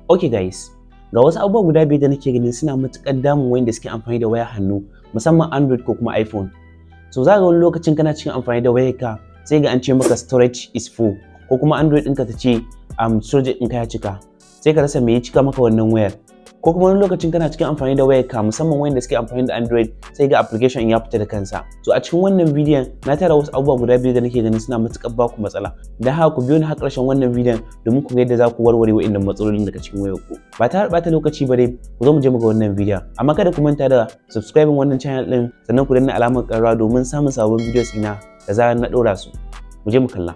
Okay guys, ga wasu abubuwa guda biyar da nake ganin suna matuƙar damun wayanda suke amfani da waya hannu, musamman Android ko kuma iPhone. So za ga wani lokacin kana cikin amfani da wayarka, sai ga an ce maka "storage is full", ko kuma Android ɗinka ta ce storage ɗinka ya cika, sai ka rasa me ya cika maka wannan wayar. Ko kuma wani lokacin kana cikin amfani da wayarka, musamman wayanda suke amfani da Android, sai ga application ya fita da kansa. So a cikin wannan bidiyon na tara wasu abubuwa guda biyu da nake ganin suna matuƙar baku matsala. Dan haka ku biyo ni har ƙarshen wannan bidiyon domin ku ga yadda za ku warware wa'innan matsalolin daga cikin wayar ku. Ba tare da ɓata lokaci ba dai, ku zo mu je mu ga wannan bidiyon. Amma kada ku manta da subscribing wannan channel ɗin, sannan ku danna alamar ƙararrawa domin samun sababbin videos ina da zarar na ɗora su. Mu je mu kalla.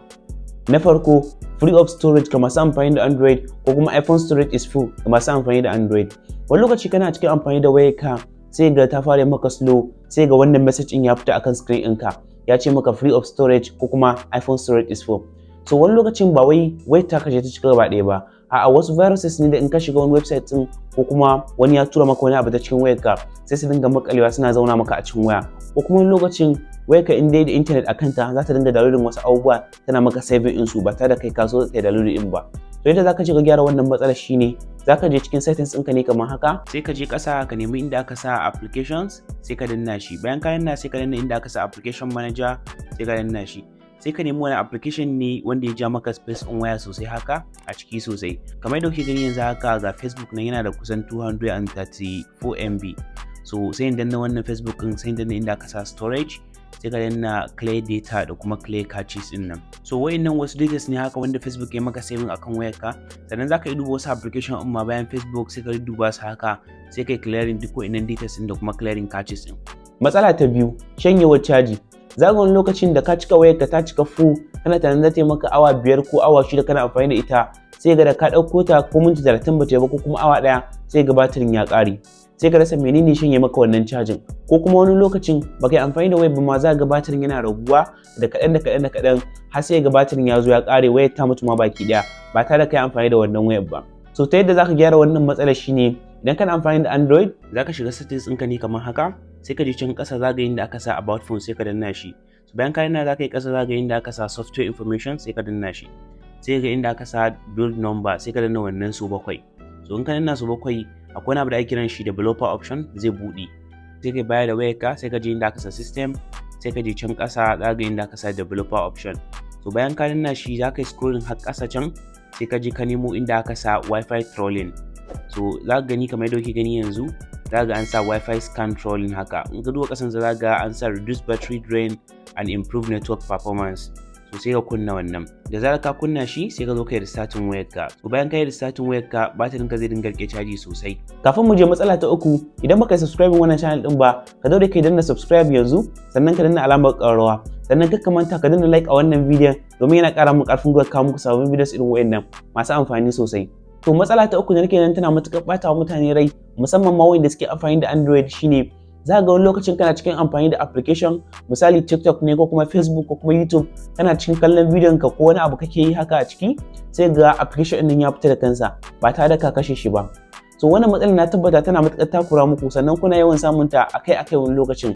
Na farko, free up storage ga masu amfani da Android, ko kuma iPhone storage is full ga masu amfani da Android. Wani lokaci kana cikin amfani da wayarka, sai ga ta fara maka slow, sai ga wannan message ɗin ya fita akan screen ɗinka, ya ce maka free up storage ko kuma iPhone storage is full. So wani lokacin ba wai wayar ta kashe ta cika gaba ɗaya ba, a'a, wasu viruses ne da in ka shiga wani website ɗin ko kuma wani ya tura maka wani abu ta cikin wayarka, sai su dinga makalewa suna zauna maka a cikin waya. Ko kuma wani lokacin wayarka in dai da internet a kanta, za ta dinga downloading wasu abubuwa tana maka saving ɗin su ba tare da kai ka so kai downloading ɗin ba. To yadda zaka je ka gyara wannan matsalar shine zaka je cikin settings ɗinka ne kamar haka, sai ka je ƙasa ka nemi inda aka sa applications, sai ka danna shi. Bayan ka danna, sai ka danna inda aka sa application manager, sai ka danna shi. Sai ka nemi wani application ne wanda ya ja maka space on waya sosai haka a ciki sosai. Kamar yadda kuke gani yanzu haka, ga Facebook nan yana da kusan 234 MB. So sai in danna wannan Facebook ɗin, sai in danna inda aka sa storage, sai ka danna clear data da kuma clear caches din nan. So wayannan wasu data ne haka wanda Facebook ya maka saving akan wayarka. Sannan zaka yi duba wasu application din ma bayan Facebook, sai ka duba su haka, sai kai clearing duk wayannan data din da kuma clearing caches din. Matsala ta biyu, shanyewar caji. Za ga wani lokacin da ka cika wayarka, ta cika full, kana tunanin za ta yi maka awa 5 ko awa 6 kana amfani da ita, sai ga da ka ɗauko ta ko minti 30 ba ta yi ba, ko kuma awa 1, sai ga batirin ya ƙare, sai ka rasa menene shanye maka wannan cajin. Ko kuma wani lokacin baka yi amfani da wayar ba ma, za ga batirin yana raguwa da kaɗan da kaɗan da kaɗan, har sai ga batirin ya zo ya ƙare, wayar ta mutu ma baki ɗaya ba tare da kai amfani da wannan wayar ba. So ta yadda zaka gyara wannan matsalar shine, idan kana amfani da Android, zaka shiga settings ɗinka ne kamar haka, sai ka je can ƙasa, za ga inda aka sa about phone, sai ka danna shi. So bayan ka danna, zaka yi ƙasa, za ga inda aka sa software information, sai ka danna shi. Sai ga inda aka sa build number, sai ka danna wannan su bakwai. So in ka danna su bakwai, akwai wani abu da ake kiran shi developer option zai buɗe. Sai ka bayar da wayarka, sai ka je inda aka sa system, sai ka je can ƙasa, za ga inda aka sa developer option. So bayan ka danna shi, za ka yi scrolling har ƙasa can, sai ka je ka nemo inda aka sa Wi-Fi throttling. So za ka gani kamar yadda kuke gani yanzu, za ga an sa Wi-Fi scan throttling haka. In ka duba ƙasan, za ga an sa reduce battery drain and improve network performance. So sai ka kunna wannan. Da zarar ka kunna shi, sai ka zo ka yi restarting wayarka. So bayan ka yi restarting wayarka, batirin ka zai dinga rike caji sosai. Kafin mu je matsala ta uku, idan baka yi subscribe wannan channel din ba, ka daure ka danna subscribe yanzu, sannan ka danna alamar ƙararrawa, sannan kar ka manta ka danna like a wannan bidiyon, domin yana ƙara mu ƙarfin gwiwa kawo muku sababbin videos irin wayannan masu amfani sosai. To matsala ta uku da nake nan tana matuƙar ɓata wa mutane rai, musamman ma wanda suke amfani da Android, shine za ga wani lokacin kana cikin amfani da application, misali TikTok ne ko kuma Facebook ko kuma YouTube, kana cikin kallon bidiyon ka ko wani abu kake yi haka a ciki, sai ga application din ya fita da kansa ba tare da ka kashe shi ba. So wannan matsalar na tabbata tana matuƙar takura muku, sannan kuna yawan samun ta akai-akai wani lokacin.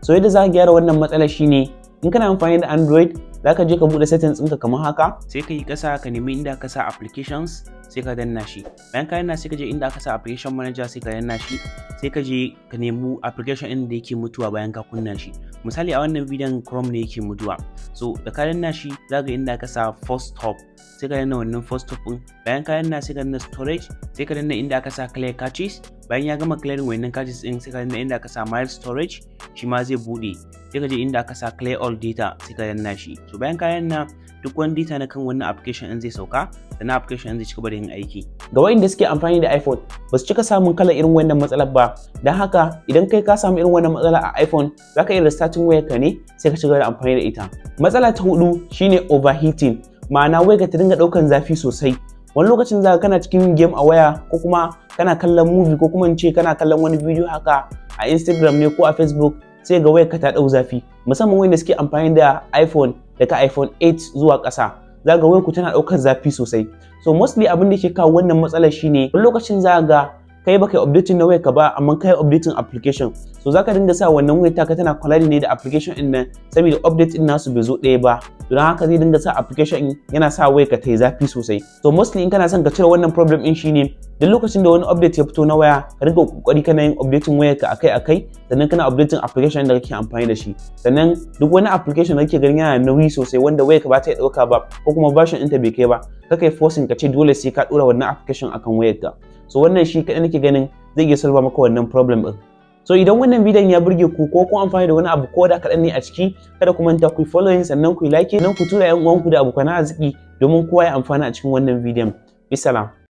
So yadda za ka gyara wannan matsalar shine, in kana amfani da Android, za ka je ka buɗe settings ɗinka kamar haka, sai ka yi ƙasa ka nemi inda ka sa applications, sai ka danna shi. Bayan ka danna, sai ka je inda aka sa application manager, sai ka danna shi. Sai ka je ka nemi application ɗin da yake mutuwa bayan ka kunna shi. Misali, a wannan bidiyon Chrome ne yake mutuwa. So da ka danna shi, za ga inda aka sa force stop, sai ka danna wannan force stop ɗin. Bayan ka danna, sai ka danna storage, sai ka danna inda aka sa clear caches. Bayan ya gama clearing wannan caches ɗin, sai ka danna inda aka sa mild storage, shi ma zai buɗe. Sai ka je inda aka sa clear all data, sai ka danna shi. So bayan ka danna, duk wani data na kan wannan application ɗin zai sauka, sannan application ɗin zai ci gaba da yin aiki. Ga waɗanda suke amfani da iPhone, ba su cika samun kalar irin wannan matsalar ba. Don haka idan kai ka samu irin wannan matsala a iPhone, za ka iya restarting wayarka ne, sai ka ci gaba da amfani da ita. Matsala ta hudu shine overheating, ma'ana wayarka ta dinga ɗaukan zafi sosai. Wani lokacin za kana cikin game a waya, ko kuma kana kallon movie, ko kuma in ce kana kallon wani bidiyo haka a Instagram ne ko a Facebook, sai ga wayarka ta ɗau zafi. Musamman wanda suke amfani da iPhone daga iPhone 8 zuwa ƙasa, za ga wayarku tana ɗaukar zafi sosai. So mostly abin da ke kawo wannan matsalar shine, wani lokacin za ga Kai baka yi updating na wayarka ba, amma kai updating application. So zaka dinga sa wannan wayar taka tana colliding ne da application din nan, saboda update din nasu bai zo ɗaya ba. Don haka zai dinga sa application yana sa wayarka ta yi zafi sosai. So mostly in kana son ka cire wannan problem din shine, duk lokacin da wani update ya fito na waya, ka dinga kokari kana yin updating wayarka akai-akai, sannan kana updating application da kake amfani da shi. Sannan duk wani application da kake ganin yana nauyi sosai wanda wayarka ba ta iya ɗauka ba, ko kuma version ɗinta bai kai ba, ka kai forcing ka ce dole sai ka ɗora wannan application akan wayarka. So wannan shi kaɗai nake ganin zai iya solve maka wannan problem ɗin. So idan wannan bidiyon ya burge ku ko kun amfani da wani abu ko da kaɗan ne a ciki, kada ku manta ku following, sannan ku like, sannan ku tura 'yan uwanku da abokan arziki domin kowa ya amfana a cikin wannan bidiyon. Bisalam.